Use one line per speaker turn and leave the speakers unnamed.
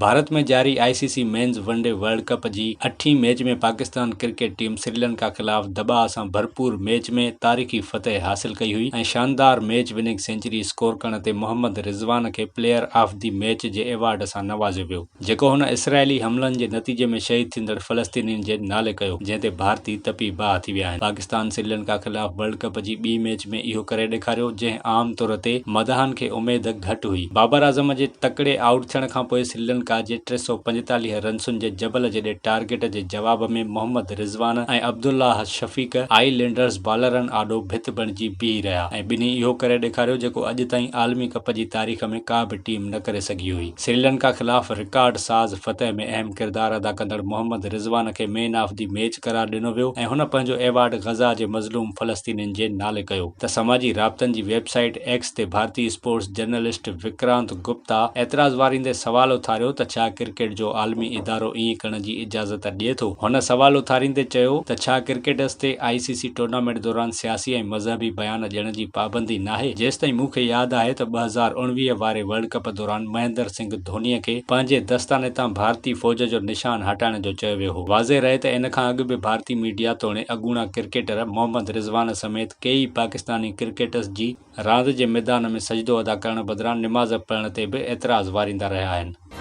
ڀارت ۾ جاري I C C men's one day world cup جي اٺين match ۾ Pakistan cricket team Sri Lanka خلاف دٻاء سان ڀرپور ميچ ۾ تاريخي فتح حاصل ڪئي هئي ۽ شاندار ميچ وننگ سينچري اسڪور ڪرڻ تي محمد رضوان کي پليئر آف the match جي ايوارڊ سان نوازيو ويو جيڪو هن اسرائيلي حملن جي نتيجي ۾ شهيد ٿيندڙ فلسطينين جي نالي ڪيو جنهن تي ڀارتي تپي باهه ٿي ويا آهن. پاڪستان سريلنڪا خلاف ورلڊ ڪپ جي ٻي ميچ ۾ اهو ڪري ڏيکاريو جنهن عام طور تي مداحن کي اميد گهٽ هئي. بابر اعظم جي تڪڙي آئوٽ ٿيڻ کانپوء سريلنڪا جي 345 رنسن جي جبل جيڏي ٽارگيٽ جي جواب ۾ محمد رضوان ۽ عبدالله شفيق آئي لينڊرز بالرن آڏو ڀت بڻجي بيهي رهيا ۽ ٻنهي اهو ڪري ڏيکاريو جيڪو اڄ تائين عالمي ڪپ جي تاريخ ۾ ڪا به ٽيم نه ڪري سگهي هئي. سريلنڪا خلاف رڪارڊ ساز فتح ۾ اهم ڪردار ادا ڪندڙ محمد رضوان کي مين آف the match قرار ڏنو ويو ۽ هن پنهنجو ايوارڊ غزه جي مظلوم فلسطينين جي نالي ڪيو ته سماجي رابطن جي ويب سائيٽ ايڪس تي ڀارتي اسپورٽس جرنلسٽ وڪرانت گپتا اعتراض واريندي سوال اٿاريو ته ڇا ڪرڪيٽ جو عالمي ادارو ائين ڪرڻ جي اجازت ڏئي ٿو؟ هن سوال اٿاريندي چيو ته ڇا ڪرڪيٽرز تي آء سي سي ٽورنامينٽ دوران سياسي ۽ مذهبي بيان ڏيڻ جي پابندي ناهي؟ جيستائين مون کي ياد آهي ته 2019 واري ورلڊ ڪپ دوران مهندر سنگهه ڌوني کي پنهنجي دستاني تان ڀارتي فوج جو نشان هٽائڻ جو چيو ويو هو. واضح رهي ته ان کان اڳ به ڀارتي ميڊيا توڻي اڳوڻا ڪرڪيٽر محمد رضوان سميت ڪيئي پاڪستاني ڪرڪيٽرز جي راند جي ميدان ۾ سجدو ادا ڪرڻ بدران نماز پڙهڻ تي به اعتراض واريندا رهيا آهن.